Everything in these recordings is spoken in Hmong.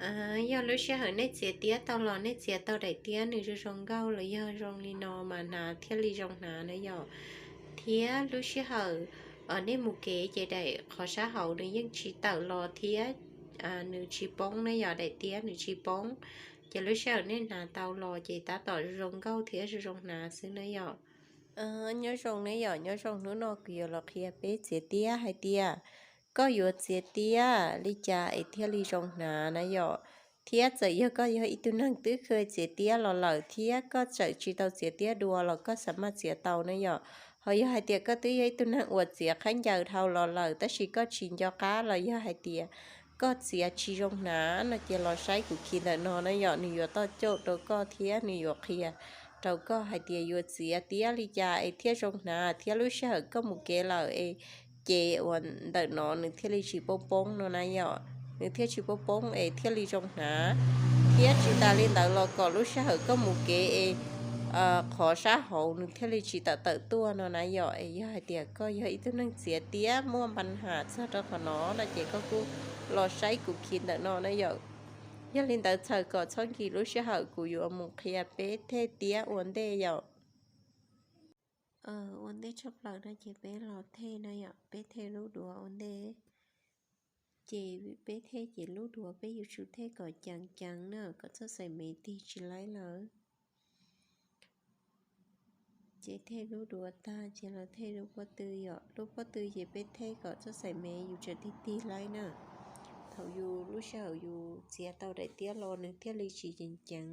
Yog lub sij hawm nej txiav tiab tau los nej txiav tau daim tiab nws zoo zoo nkauj los yog zoo li no mas hnav thiaj li zoo hnav na yom. Thiab lub sij hawm nej mus kev ces daim qhov sab hauv nws yeej tsis tawm los thiab nws tsis poob na yom, daim tiab nws tsis poob. Ces lub sij hawm nej hnav tau los ces tab tom zoo nkauj thiab zoo zoo hnav xwb na yom. Nyob zoo ne yom, nyob zoo, hnub no kuv yuav los qhia peb txiav tiab hais tias koj yuav txiav tiab li cas es thiaj li zoo hnav na yom. Thiab txawm yog koj yog ib tug neeg twb kheev txiav tiab los lawm thiab koj tseem tsis tau txiav tiab dua los koj xav maj txiav tau na yom. Ho yog hais tias koj twb yog ib tug neeg uas txiav khaub ncaws dhau los lawm tab sis koj tsis nco qab los yog hais tias koj txiav tsis zoo hnav no ces los saib kuv khi ntawm no na yom, nws yuav toj caum rau koj thiab nws yuav qhia rau koj hais tias yuav txiav tiab li cas es thiaj zoo hnav thiab lub sij hawm koj mus kev lawm es ces uas ntawm no nws thiaj li tsis poob poob no na yom, nws thiaj tsis poob poob es thiaj li zoo hnav. Thiab tsis tas li ntawd los kom lub sij hawm koj mus kev es qhov sab hauv nws thiaj li tsis tawm tawm tuaj no na yom. Es yog hais tias koj yog ib tug neeg txiav tiab muaj npa nham txog rau qhov no no ces koj kuj los saib kuv khi ntawm no na yom. Yog li ntawd txhawm kom txhob nkim lub sij hawm kuv yuav mus qhia peb thej tiab ua ntej yom. Ua ntej tshaj plaws no ces peb los thej na yom, peb thej lub duav ua ntej. Ces peb thej ces lub duav peb yuav tsum thej kom ceev ceev na kom txoj xaim mev tig tsis laib lawm. Ces thej lub duav tag ces los thej lub pob tw yom, lub pob tw ces peb thej kom txoj xaim mev yus tseem tig tig laib na. Thaum yus lub sij hawm yus txiav tau daim tiab los nws thiaj li tsis ceev ceev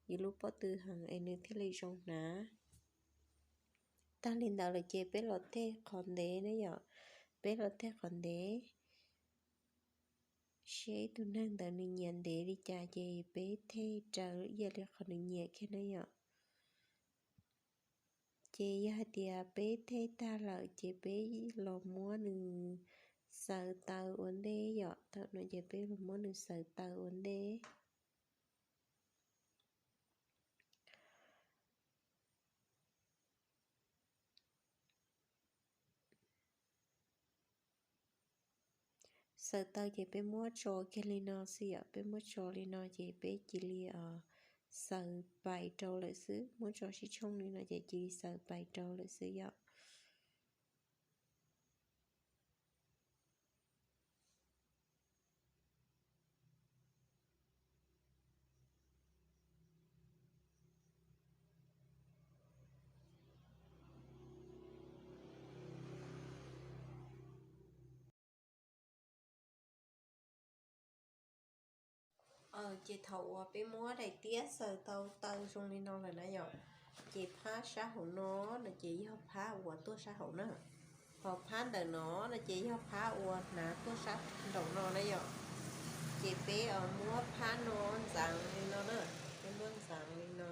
yus lub pob tw heev es nws thiaj li zoo hnav. Tag li ntawd lawm ces peb los thej qhov ntev na yom, peb los thej qhov ntev. Seb tus neeg ntawd nws nyiam ntev li cas ces peb thej raws ib yam li qhov nws nyiam kiag na yom. Ces yog hais tias peb thej tag lawm ces peb los muab nws xaws taw ua ntej yom, thaum no ces peb los muab nws xaws taw ua ntej. Xaws taw ces peb muab tso kiag li no xwb yom, peb muab tso li no ces peb cia li xaws pais rau lawm xwb, muab tso sib tshooj li no ces cia li xaws pais rau lawm xwb yom. Ces thaum uas peb muab daim tiab xaws tau taw zoo li no lawm na yom, ces phab sab hauv no no ces yog phab uas tuaj sab hauv na, ho phab ntawm no no ces yog phab uas hnav tuaj sab nraum no na yom. Ces peb muab phab no ntxeev li no na, peb muab ntxeev li no.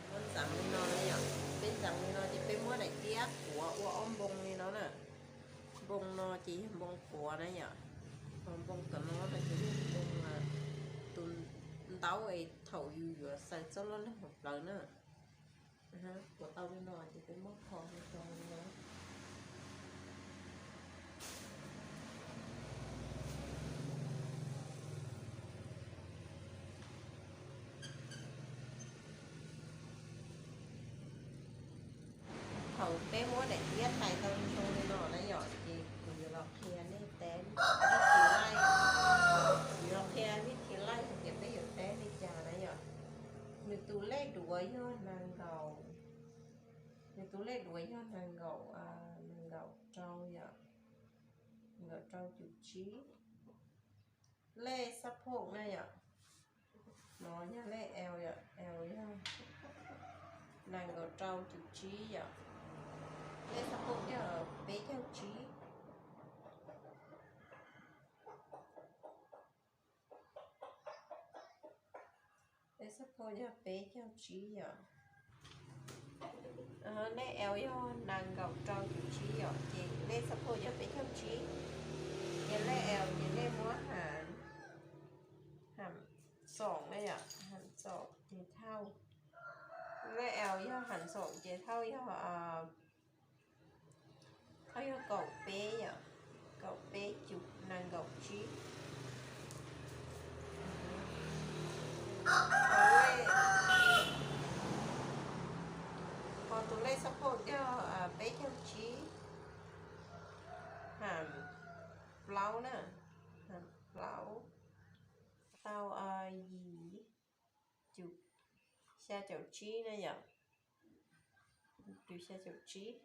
Muab ntxeev li no yom, peb ntxeev li no ces peb muab daim tiab quav ua ob npoo li no na. Npoo no ces yog npoo quav na yom, ho npoo tom no no ces yog npoo tus ntaub es thaum yus yuav xaws txoj loj leeg hauv plawv na. Quav tau li no ces peb muab kho li no. Thaum peb muab daim tiab tais tau zoo li no na yom, ces kuv yuav los qhia nej teb vij thi laij, kuv yuav los qhia vij thi laij hais tias peb yuav teb li cas na yom. Nws tus lej duav yog nees nkaum, nws tus lej duav yog nees nkaum, nees nkaum rau yom, nees nkaum rau cum tsib. Lej xab phoj na yom, no yog lej L yom, L yog nees nkaum rau cum tsib yom. Lej xab phoj yog peb caug tsib. Lej xab phoj yog peb caug tsib yom. Lej L yog nees nkaum rau cum tsib yom, ces lej xab phoj yog peb caug tsib. Ces lej L ces nej muab ham xoom na yom, ham xoom ces thauj. Lej L yog ham xoom ces thauj yog Ob yog kaum peb yom, kaum peb cum nees nkaum tsib. Ho tus lej xab phoj yog peb caug tsib, ham plaub na, ham plaub, tau yim cum xya caum tsib na yom, cum xya caum tsib.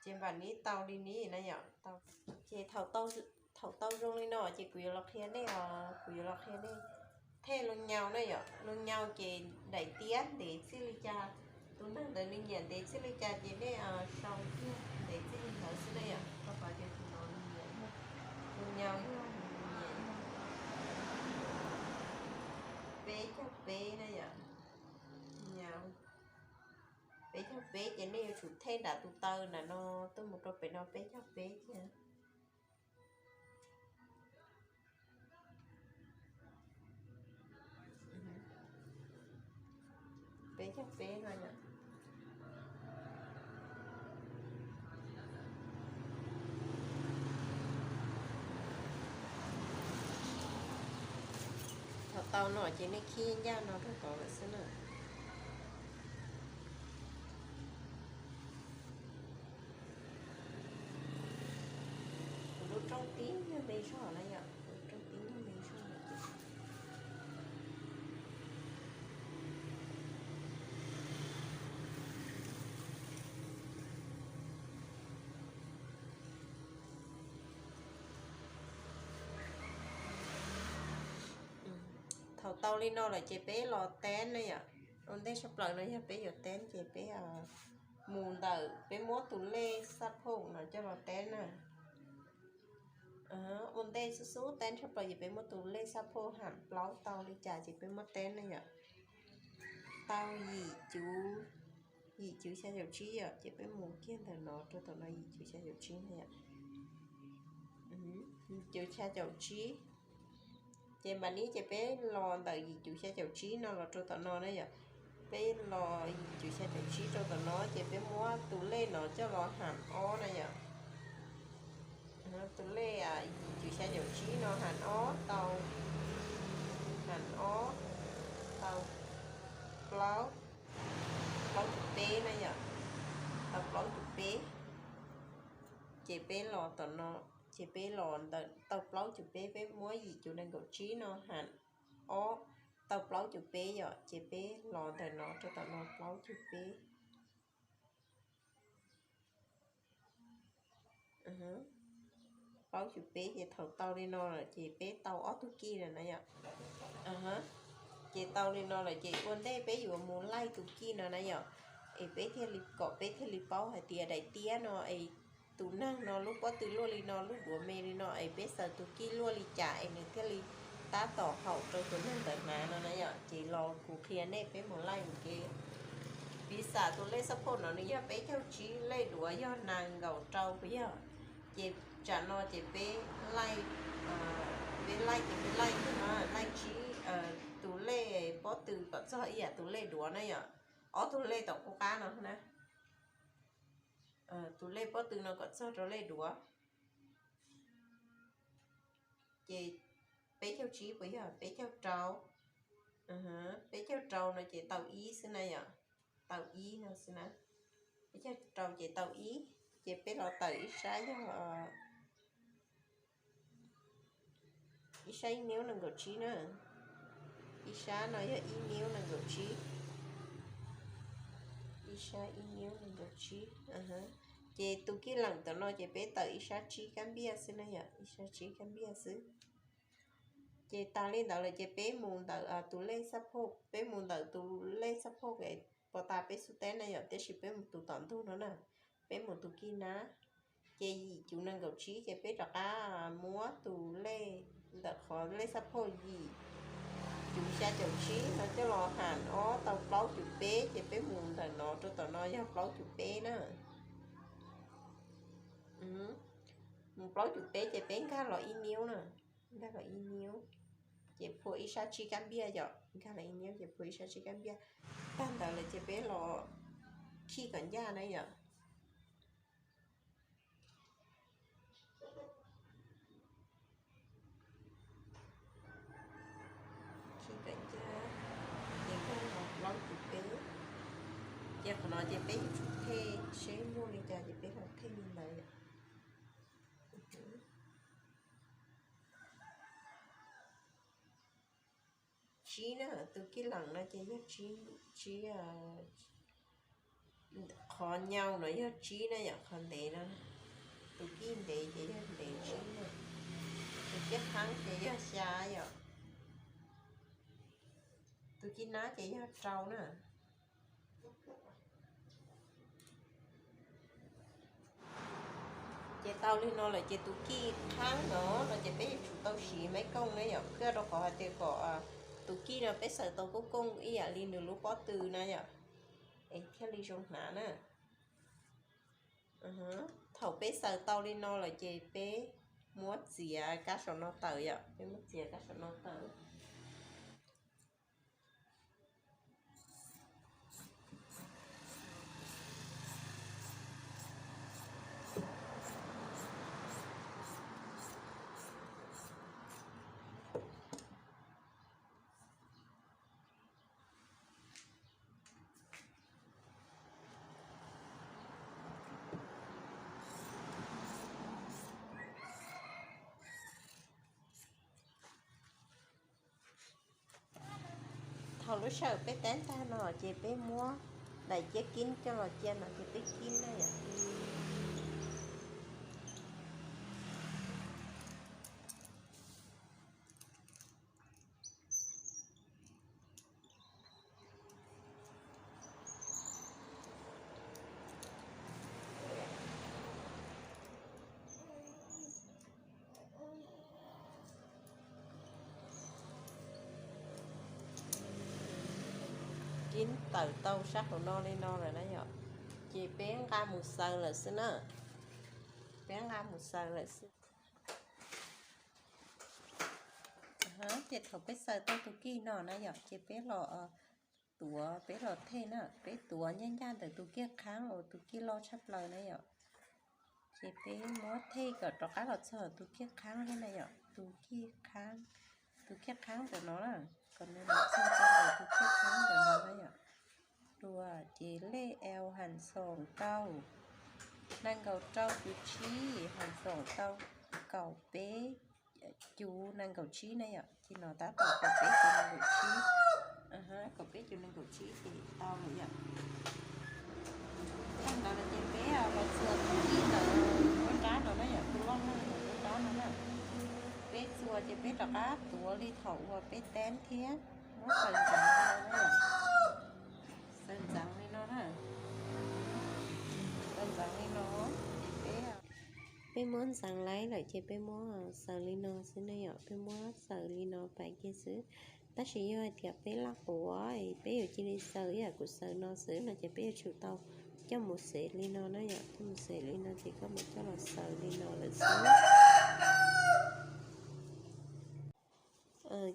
Ces npam nib tau li nib na yom. Ces thaum tau zoo li no ces kuv yuav los qhia nej os, kuv yuav los qhia nej thej loo nyau na yom. Loo nyau ces daim tiab ntev txij li cas, tus neeg ntawd nws nyiam ntev txij li cas ces nej sau kiag ntev txij li ntawd xwb na yom. Rau qhov tias tus no nws nyiam, loo nyau yog nws nyiam peb caug peb na yom. Peb caug peb ces nej yuav tsum thej nram tus taw nram no tuaj mus rau pem no peb caug peb thiab. Peb caug peb no yom. Thaum tau no ces nej khij ncaj no rau tod lawm xwb na. Kuv lub rooj tib nyuag me zog na yom, kuv lub rooj tib nyuag me zog. Thaum tau li no lawm ces peb los teb na yom. Ua ntej tshaj plaws no yog peb yuav teb ces peb mus ntawm, peb muab tus lej xab phoj no coj los teb na. Ua ntej xub xub teb tshaj plaws ces peb muab tus lej xab phoj ham plaub tau li cas ces peb muab teb na yom. Tau yim cuv, yim cuv xya caum tsib yom, ces peb mus kiag ntawm no rau tom no yim cuv xya caum tsib na yom. Yim cuv xya caum tsib. Ces npam nib ces peb los ntawm yim cuv xya caum tsib no los rau tom no na yom. Peb los yim cuv xya caum tsib rau tom no ces peb muab tus lej no coj los ham ob na yom. Tus lej yim cuv xya caum tsib no ham ob tau, ham ob tau plaub, plaub cuv peb na yom, tau plaub cuv peb. Ces peb los tom no, ces peb los ntawm tau plaub cuv peb, peb muab yim cuv nees nkaum tsib no ham ob tau plaub cuv peb yom, ces peb los ntawm no rau tom no plaub cuv peb. Plaub cuv peb ces thaum tau li no lawm ces peb tau ob tug kij lawm na yom. Ces tau li no lawm ces ua ntej peb yuav mus laij tus kij no na yom, es peb thiaj li, kom peb thiaj li paub hais tias daim tiab no es tus neeg no lub pob tw luaj li no, lub duav me li no es peb xaws tus kij luaj li cas es nws thiaj li tab tom haum rau tus neeg ntawd hnav no na yom. Ces los kuv qhia nej peb mus laij mus ke. Piv xam tus lej xab phoj no nws yog peb caug tsib, lej duav yog nees nkaum rau puas yog? Ces tsam no ces peb laij, peb laij ces peb laij, laij tsib, tus lej pob tw kom txog ib yam tus lej duav na yom. Ob tug lej tom qub qab no na, tus lej pob tw no kom txog rau lej duav. Ces peb caug tsib puas yog peb caug rau? Peb caug rau no ces tau ib xwb na yom, tau ib no xwb na. Peb caug rau ces tau ib, ces peb los tawm ib sab yog ib sab ib niub nees nkaum tsib na. Ib sab no yog ib niub nees nkaum tsib. Ib sab ib niub nees nkaum tsib. Ces tus kij leem tom no ces peb tawm ib sab tsib kab npiaj xwb na yom, ib sab tsib kab npiaj xwb. Ces tas li ntawd lawm ces peb mus ntawm tus lej xab phoj, peb mus ntawm tus lej xab phoj es pov tas peb xub teb na yom, tiam sis peb mus tus tom ntug no na, peb mus tus kij nab. Ces yim cuv nees nkaum tsib ces peb rov qab muab tus lej ntawm qhov lej xab phoj yim cuv xya caum tsib no coj los ham ob tau plaub cuv peb, ces peb mus ntawm no rau tom no yog plaub cuv peb na. Mus plaub cuv peb ces peb nkag los ib niub na, nkag los ib niub, ces phua ib sab tsib kab npiaj yom, nkag los ib niub ces phua ib sab tsib kab npiaj. Tag ntawd lawm ces peb los khij kom ncaj na yom. Ces qhov no ces peb yuav tsum thej seb muaj li cas ces peb los thej li ntawd yom. Tsib na, tus kij leem no ces yog tsib, tsib, qhov nyau no yog tsib na yom, qhov ntev no, tus kij ntev ces yog ntev tsib na, tus kij qhaab ces yog xya yom, tus kij nab ces yog rau na. Ces tau li no lawm ces tus kij qhaab no no ces peb yuav tsum tau siv maiv kooj na yom, thiaj rau qhov hais tias kom tus kij no peb xaws tau kooj kooj ib yam li nws lub pob tw na yom, es thiaj li zoo hnav na. Thaum peb xaws tau li no lawm ces peb muab txiav kab saum no tawm yom, peb muab txiav kab saum no tawm. Thaum lub sij hawm peb teeb tag no ces peb muab daim ciab kib coj los cia no ces peb kib na yom. Kib tawm tau sab hauv no li no lawm na yom, ces peb nqa mus xaws lawm xwb na. Peb nqa mus xaws lawm xwb. Ces thaum peb xaws tau tus kij no na yom, ces peb los tuav, peb los thej na, peb tuav ncaj ncaj ntawm tus kij qhaab uas tus kij loj tshaj plaws na yom. Ces peb muab thej kom rov qab los txog tus kij qhaab thiab na yom, tus kij qhaab, tus kij qhaab ntawm no na, kom nws los txog rau ntawm tus kij qhaab ntawm no na yom. Dua ces lej L hais xoom tau nees nkaum rau cuv tsib, hais xoom tau kaum peb cuv nees nkaum tsib na yom, ces no tab tom kaum peb cuv nees nkaum tsib, kaum peb cuv nees nkaum tsib ces tau lawm yom. Tag ntawd no ces peb los txuas tus kij ntawm lub nrab no na yom, tus loj loj ntawm lub nrab no na. Peb txuas ces peb rov qab tuav li thaum uas peb teeb thiab muab xaws ntxeev li no na. Xaws ntxeev li no na. Xaws ntxeev li no, ces peb, peb muab ntxeev laib lawm ces peb muab xaws li no xwb na yom, peb muab xaws li no pais kiag xwb. Tab sis yog hais tias peb laj quav es peb yuav cia li xaws ib yam kuv xaws no xwb no ces peb yuav tsum tau coj mus xev li no na yom, coj mus xev li no ces koj mam coj los xaws li no lawm xwb.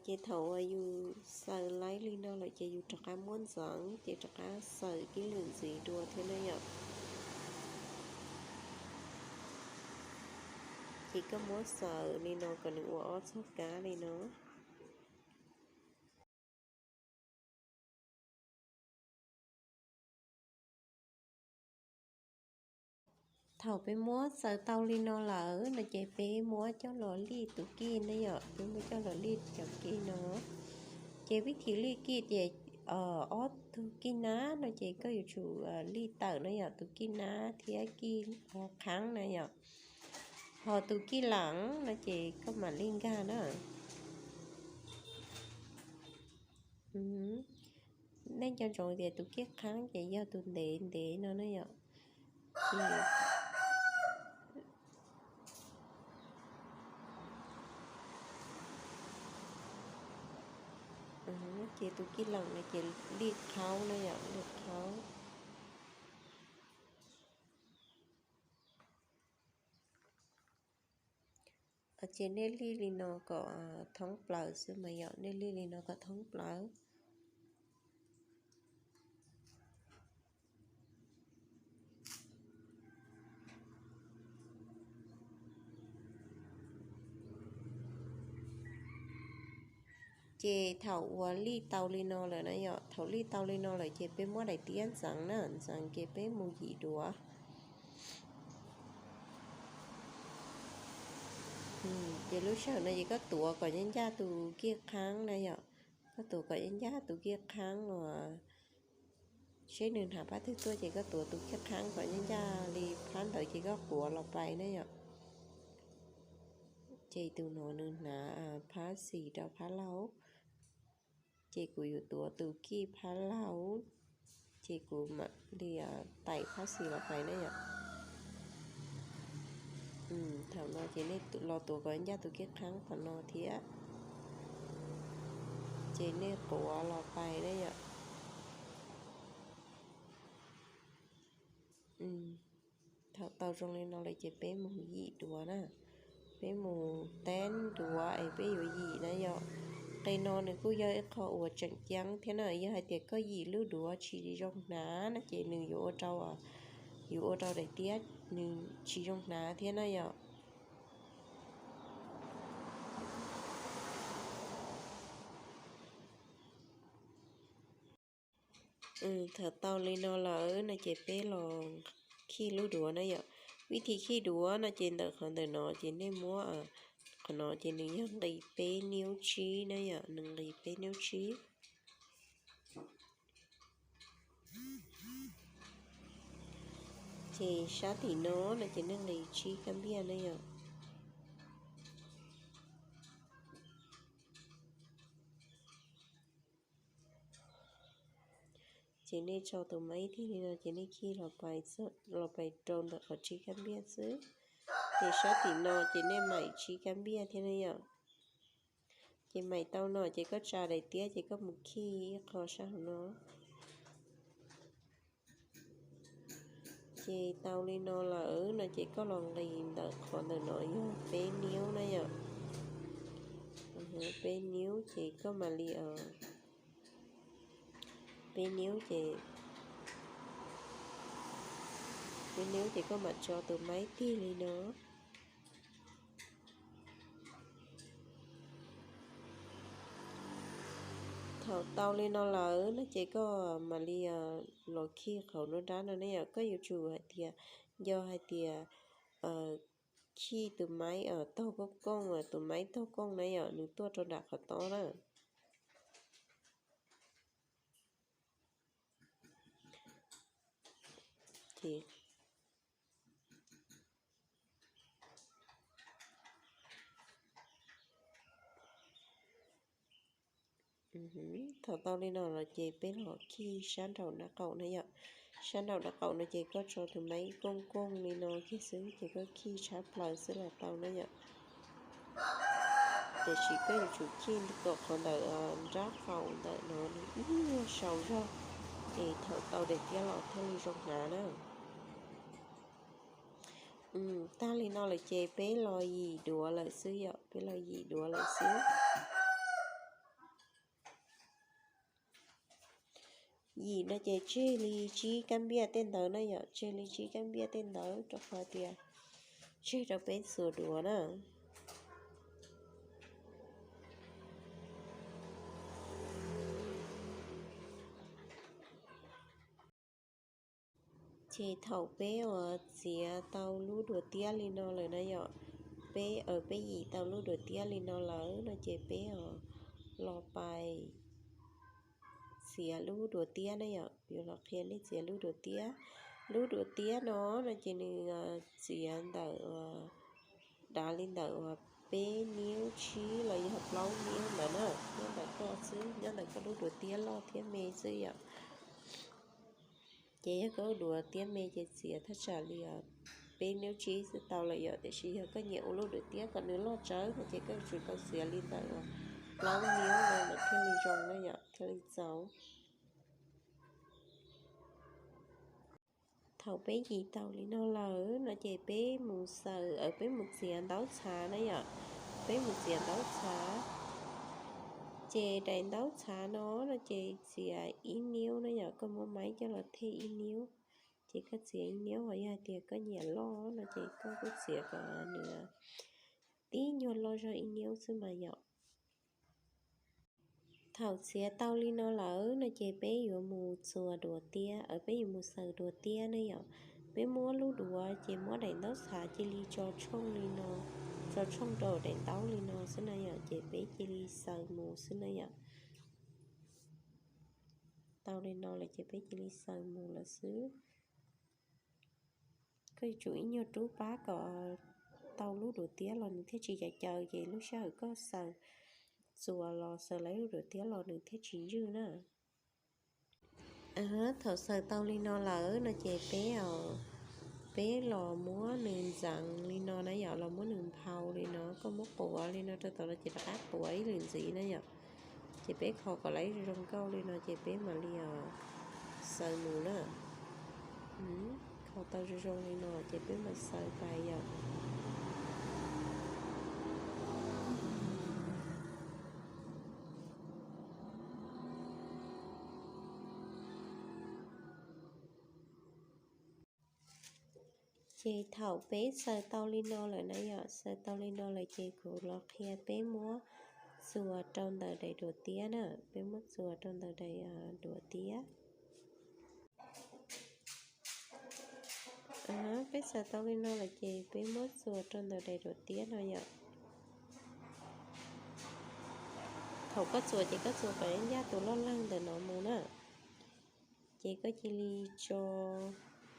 Ces thaum uas yus xaws laib li no lawm ces yus rov qab muab ntxeev ces rov qab xaws ib lwm ntxiv dua thiab na yom. Ces koj muab xaws li no kom nws ua ob txoj kab li no. Thaum peb muab xaws tau li no lawm no ces peb muab coj los lij tus kij na yom, peb muab coj los lij cov kij no. Ces vib thim lij kij ces ob tug kij nab no ces koj yuav tsum lij tawm na yom, tus kij nab thiab kij qhaab na yom. Ho tus kij leem no ces koj mam lij nkag na. Nej nco ntsoov tias tus kij qhaab ces yog tus ntev ntev no na yom. Ces tus kij leem no ces lij qhaub na yom, lij qhaub. Ces nej lij li no kom thoob plaws xwb mas yom, nej lij li no kom thoob plaws. Ces thaum uas lij tau li no lawm na yom, thaum lij tau li no lawm ces peb muab daim tiab ntxeev na, ntxeev ces peb mus yim duav. Ces lub sij hawm no ces koj tuav kom ncaj ncaj tus kij qhaab na yom, koj tuav kom ncaj ncaj tus kij qhaab uas seb nws hnav phab twg tuaj ces koj tuav tus kij qhaab kom ncaj ncaj li phab ntawd ces koj quav los pais na yom. Ces tus no nws hnav phab xis rau phab laug, ces kuv yuav tuav tus kij phab laug, ces kuv mam li taim phab xis los pais na yom. Thaum no ces nej los tuav kom ncaj tus kij qhaab tom no thiab, ces nej quav los pais na yom. Thaum tau zoo li no lawm ces peb mus yim duav na, peb mus teb duav es peb yuav yim na yom. Qe no nws kuj yog ib qho uas tseem ceeb thiab na, yog hais tias koj yim lub duav tsis zoo hnav no ces nws yuav ua rau, yuav ua rau daim tiab nws tsis zoo hnav thiab na yom. Thaum tau li no lawm no ces peb los khij lub duav na yom. Vib thib khij duav no ces ntawm qhov ntawm no ces nej muab, qhov no ces nws yog nqis peb niub tsib na yom, nws nqis peb niub tsib. Ces sab tim no no ces nej nqis tsib kab npiaj na yom. Ces nej tso tus maib tig li no ces nej khij los pais, los pais rau ntawm qhov tsib kab npiaj xwb. Ces sab tim no ces nej maim tsib kab npiaj thiab na yom. Ces maim tau no ces koj tsa daim tiab ces koj mus khij ib qho sab hauv no. Ces tau li no lawm no ces koj los nqis ntawm qhov ntawm no yog peb niub na yom. Peb niub ces koj mam li, peb niub ces, peb niub ces koj mam tso tus maib tig li no. Thaum tau li no lawm no ces koj mam li los khij qhov nruab nrab no ne yom. Koj yuav tsum hais tias, yog hais tias khij tus maib taug kooj kooj, tus maib taug kooj na yom, nws tuaj rau nram qhov tob na. Ces thaum tau li no los ces peb los khij sab nraum nraub qaum na yom. Sab nraum nraub qaum no ces koj tso tus maib kooj kooj li no kiag xwb ces koj khij tshab plaws xwb los tau na yom. Tiam sis koj yuav tsum khij kom qhov ntawm nrab qaum ntawm no nws ib nyuag sau zog, ces thaum tau daim tiab los thiaj li zoo hnav na. Tag li no lawm ces peb los yim duav lawm xwb yom, peb los yim duav lawm xwb. Yim no ces tseg li tsib kab npiaj tej ntawd na yom, tseg li tsib kab npiaj tej ntawd rau qhov tias tseg rau peb txuas duav na. Ces thaum peb uas txiav tau lub duav tiab li no lawm na yom, peb, peb yim tau lub duav tiab li no lawm no ces peb los pais txiav lub duav tiab na yom. Yuav los qhia nej txiav lub duav tiab. Lub duav tiab no no ces nws txiav ntawm, dav li ntawm uas peb niub tsib los yog plaub niub ntawd na, nyob ntawm koj xwb, nyob ntawm koj lub duav tiab loj thiab me xwb yom. Ces yog koj lub duav tiab me ces txiav thaj tsam li peb niub tsib xwb tau lawm yom, tiam sis yog koj nyiam ua lub duav tiab kom nws loj tsawv no ces koj yuav tsum tau txiav li ntawm plaub niub no mas thiaj li zoo na yom, thiaj li txaus. Thaum peb yim tau li no lawm no ces peb mus xaws, peb mus txiav ntaub txhav na yom, peb mus txiav ntaub txhav. Ces daim ntaub txhav no no ces txiav ib niub na yom, koj muab maib coj los thej ib niub, ces koj txiav ib niub, ho yog hais tias koj nyiam loj no ces koj kuj txiav kom nws tib nyuag loj zog ib niub xwb mas yom. Thaum txiav tau li no lawm no ces peb yuav mus txuas duav tiab, peb yuav mus xaws duav tiab ne yom. Peb muab lub duav ces muab daim ntaub txhav cia li tso tshooj li no, tso tshooj rau daim ntaub li no xwb na yom, ces peb cia li xaws mus xwb na yom. Tau li no lawm ces peb cia li xaws mus lawm xwb. Koj yuav tsum ib nyuag rub pab kom tau lub duav tiab los nws thiaj tsis cav caws, ces lub sij hawm koj xaws, txuas los xaws laib lub duav tiab los nws thiaj tsis ntswj na. Thaum xaws tau li no lawm no ces peb, peb los muab nws ntxeev li no na yom, los muab nws nphau li no, koj muab quav li no rau tom no ces rov qab quav ib lwm ntxiv na yom. Ces peb kho kom laib zoo nkauj li no ces peb mam li xaws mus na. Kho tau zoo zoo li no ces peb mam xaws pais yom. Ces thaum peb xaws tau li no lawm na yom, xaws tau li no lawm ces kuv los qhia peb muab txuas rau ntawm daim duav tiab na, peb muab txuas rau ntawm daim duav tiab. Peb xaws tau li no lawm ces peb muab txuas rau ntawm daim duav tiab no yom. Thaum koj txuas ces koj txuas kom ncaj tus loj leeg ntawm no mus na. Ces koj cia li tso,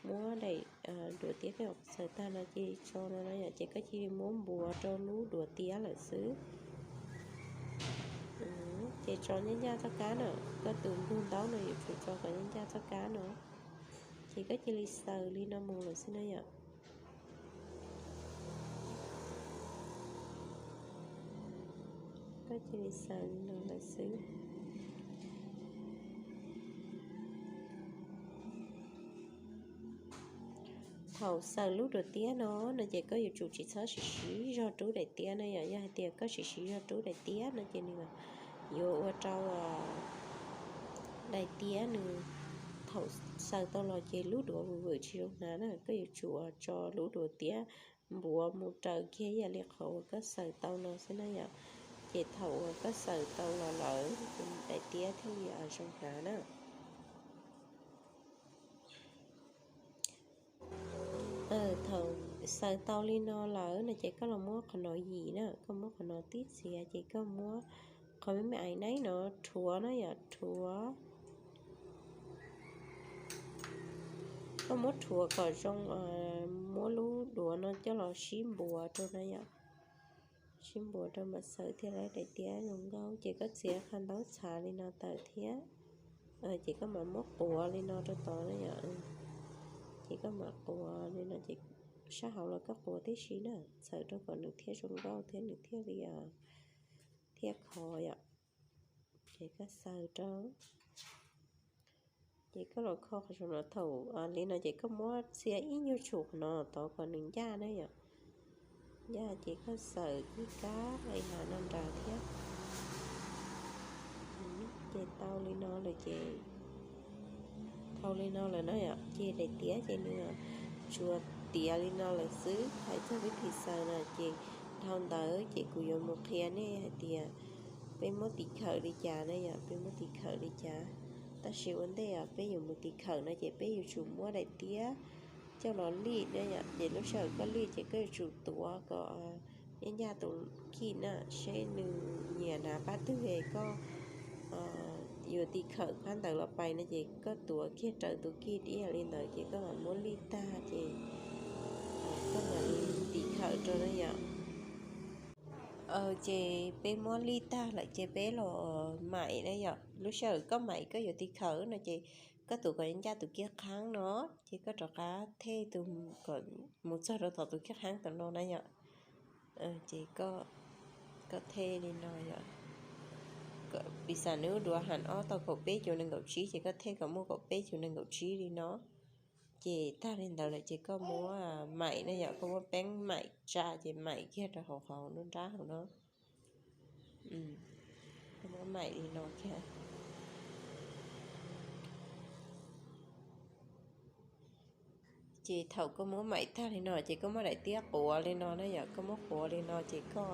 muab daim duav tiab koj xaws tag no cia li tso no na yom, ces koj cia li muab npuav rau lub duav tiab lawm xwb. Ces tso ncaj ncaj txoj kab na, koj tus npug ntaub no yuav tsum tso kom ncaj ncaj txoj kab no. Ces koj cia li xaws li no mus lawm xwb na yom. Koj cia li xaws li no lawm xwb. Thaum xaws lub duav tiab no no ces koj yuav tsum tsis txhob siv siv zog rub daim tiab na yom. Yog hais tias koj siv siv zog rub daim tiab no ces nws yuav ua rau daim tiab nws, thaum xaws tau los ces lub duav vwm vwm tsis zoo hnav na. Koj yuav tsum tso lub duav tiab npuav mus raws kiag ib yam li qhov uas koj xaws tau no xwb na yom. Ces thaum uas koj xaws tau los lawm ces daim tiab thiaj li zoo hnav na. Thaum xaws tau li no lawm no ces koj los muab qhov no yim na, koj muab qhov no tib txiav ces koj muab qhov me me aiv neeb no rhuav na yom, rhuav. Koj muab rhuav kom zoo, muab lub duav no coj los sib npuav rau na yom. Sib npuav rau mam xaws thiaj li daim tiab zoo nkauj. Ces koj txiav qhov ntaub txhav li no tawm thiab. Ces koj mam muab quav li no rau tod na yom. Ces koj mam quav li no ces sab hauv los koj quav tib si na, txhawm rau kom nws thiaj zoo nkauj thiab nws thiaj li, thiaj khov yom. Ces koj xaws rau. Ces koj los kho qhov saum no, thaum li no ces koj muab txia ib nyuag tshum qhov no tod kom nws ncaj na yom. Ncaj ces koj xaws ib kab li no nrad thiab. Ces tau li no lawm ces, tau li no lawm na yom, ces daim tiab ces nws tsuas tiav li no lawm xwb. Hais txog vib thim xaws no ces dhau ntawd ces kuv yuav mus qhia nej hais tias peb muab tiv khawm li cas na yom, peb muab tiv khawm li cas. Tab sis ua ntej os peb yuav mus tiv khawm no ces peb yuav tsum muab daim tiab coj los lij na yom. Ces lub sij hawm koj lij ces koj yuav tsum tuav kom ncaj tus kij na, seb nws nyiam hnav pab twg es koj yuav tiv khawm phab ntawd los pais no ces koj tuav kiag raws tus kij ib yam li ntawd ces koj mam muab lij tag ces koj mam li tiv khawm rau na yom. Ces peb muab lij tag lawm ces peb los maim na yom. Lub sij hawm koj maim koj yuav tiv khawm no ces koj tuav kom ncaj tus kij qhaab no, ces koj rov qab thej tus kom mus txog rau tom tus kij qhaab tom no na yom. Ces koj thej li no yom. Piv xam nws duav ham ob tau kaum peb cuv nees nkaum tsib ces koj thej kom muaj kaum peb cuv nees nkaum tsib li no. Ces tag li ntawd lawm ces koj muab maim na yom, koj muab peeb maim tsa ces maim kiag rau hauv qhov nruab nrab hauv no. Koj muab maim li no kiag. Ces thaum koj muab maim tag li no ces koj muab daim tiab quav li no na yom, koj muab quav li no ces koj,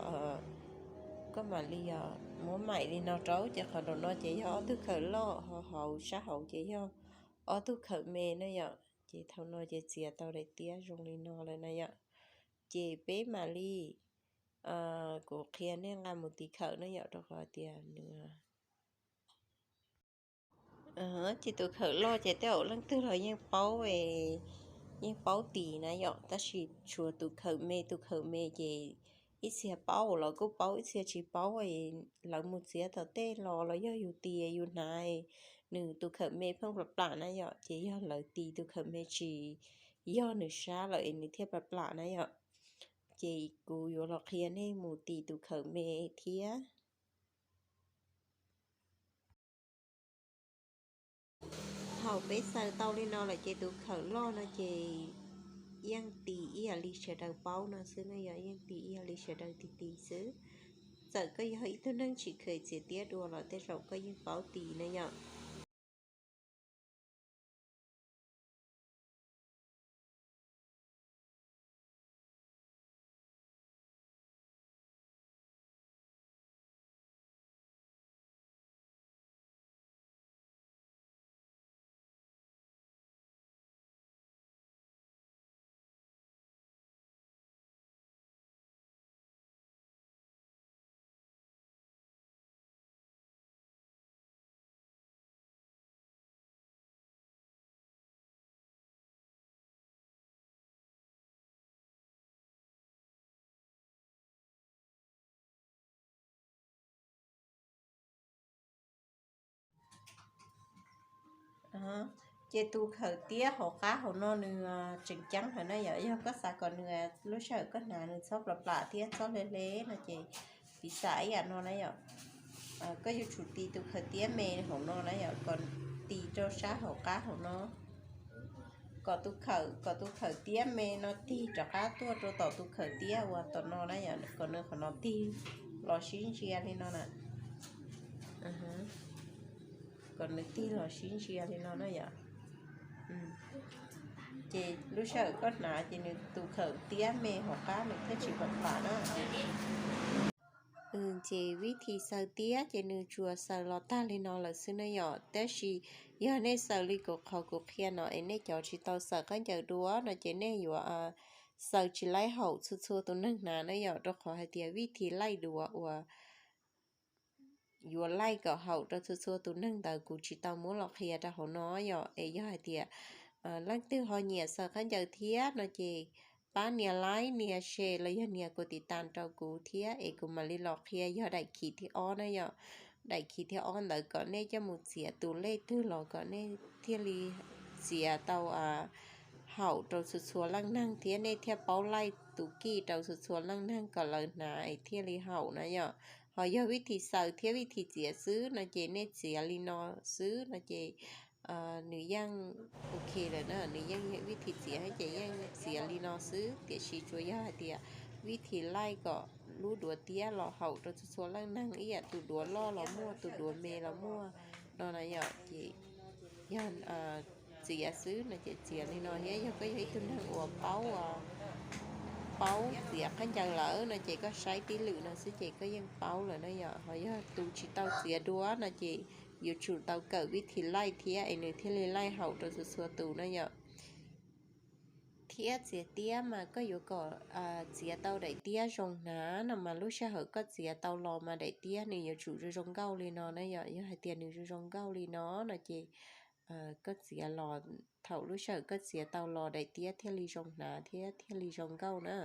koj mam li os Muab maim li no rau ces qhov nraum no ces yog ob tug khawm loj, ho hauv sab hauv ces yog ob tug khawm me na yom. Ces thaum no ces txiav tau daim tiab zoo li no lawm na yom. Ces peb mam li, kuv qhia nej nqa mus tiv khawm na yom, rau qhov tias nws, ces tus khawm loj ces tej zaum leej twg los yeej paub, yeej paub tiv na yom, tab sis tshuav tus khawm me, tus khawm me ces ib txhia paub los kuj paub, ib txhia tsis paub, lawv mus txiav tom tej los los yog yus tiv yus hnav, nws tus khawm me pheej plam plam na yom, ces yog lawv tiv tus khawm me tsis yog nws sab lawm es nws thiaj plam plam na yom. Ces kuv yuav los qhia nej mus tiv tus khawm me thiab. Thaum peb xaws tau li no lawm ces tus khawm loj no ces yeej tiv ib yam li sawv daws paub no xwb na yom, yeej tiv ib yam li sawv daws tiv tiv xwb. Txawm koj yog ib tug neeg tsis kheev txiav tiab dua los tej zaum koj yeej paub tiv na yom. Ces tus khawm tiab hauv qab hauv no nws tseem ceeb heev na yom, yog koj xav kom nws lub sij hawm koj hnav nws txhob plam plam thiab txhob hle hle no ces piv xam ib yam no na yom. Koj yuav tsum tiv tus khawm tiab me hauv no na yom, kom tiv rau sab hauv qab hauv no, kom tus khawm, kom tus khawm tiab me no tig rov qab tuaj rau tom tus khawm tiab uas tom no na yom, kom nws qhov no tig los sib ntsia li no na. Kom nws tig los sib ntsia li no na yom. Ces lub sij hawm koj hnav ces nws tus khawm tiab me hauv qab nws thiaj tsis plam plam na. Ces vib thim xaws tiab ces nws tsuas xaws los tag li no lawm xwb na yom. Tab sis yog nej xaws li kuv qhov kuv qhia no es nej cov tsis tau xaws khaub ncaws dua no ces nej yuav xaws tsis laib haum txhua txhua tus neeg hnav na yom, rau qhov hais tias vib thim laij duav uas yuav laij kom haum rau txhua txhua tus neeg ntawd kuv tsis tau muab los qhia rau hauv no yom. Es yog hais tias leej twg ho nyiam xaws khaub ncaws thiab no ces pab nias like, nias share los yog nias kuv tiv tas rau kuv thiab es kuv mam li los qhia yog daim khiv thib ob na yom. Daim khiv thib ob ntawd kom nej coj mus txiav tus lej twg los kom nej thiaj li txiav tau haum rau txhua txhua leej neeg thiab nej thiaj paub laij tus kij rau txhua txhua leej neeg kom lawv hnav es thiaj li haum na yom. Ho yog vib thim xaws thiab vib thim txiav xwb no ces nej txiav li no xwb no ces nws yeej ok lawm na, nws yeej vib thim txiav ces yeej txiav li no xwb, tiam sis tsuas yog hais tias vib thim laij kom lub duav tiab los haum rau txhua txhua leej neeg ib yam, tus duav loj los muaj, tus duav me los muaj no na yom. Ces yog txiav xwb no ces txiav li no thiab, yog koj yog ib tug neeg uas paub, paub txiav khaub ncaws lawm no ces koj saib tib lwm no xwb ces koj yeej paub lawm na yom. Ho yog tus tsis tau txiav dua no ces yuav tsum tau kawm vib thim laij thiab es nws thiaj li laij haum rau txhua txhua tus na yom. Thiab txiav tiab mas koj yuav kom txiav tau daim tiab zoo hnav no mas lub sij hawm koj txiav tau los mas daim tiab nws yuav tsum zoo zoo nkauj li no na yom. Yog hais tias nws zoo zoo nkauj li no no ces koj txiav los, thaum lub sij hawm koj txiav tau los daim tiab thiaj li zoo hnav thiab thiaj li zoo nkauj na.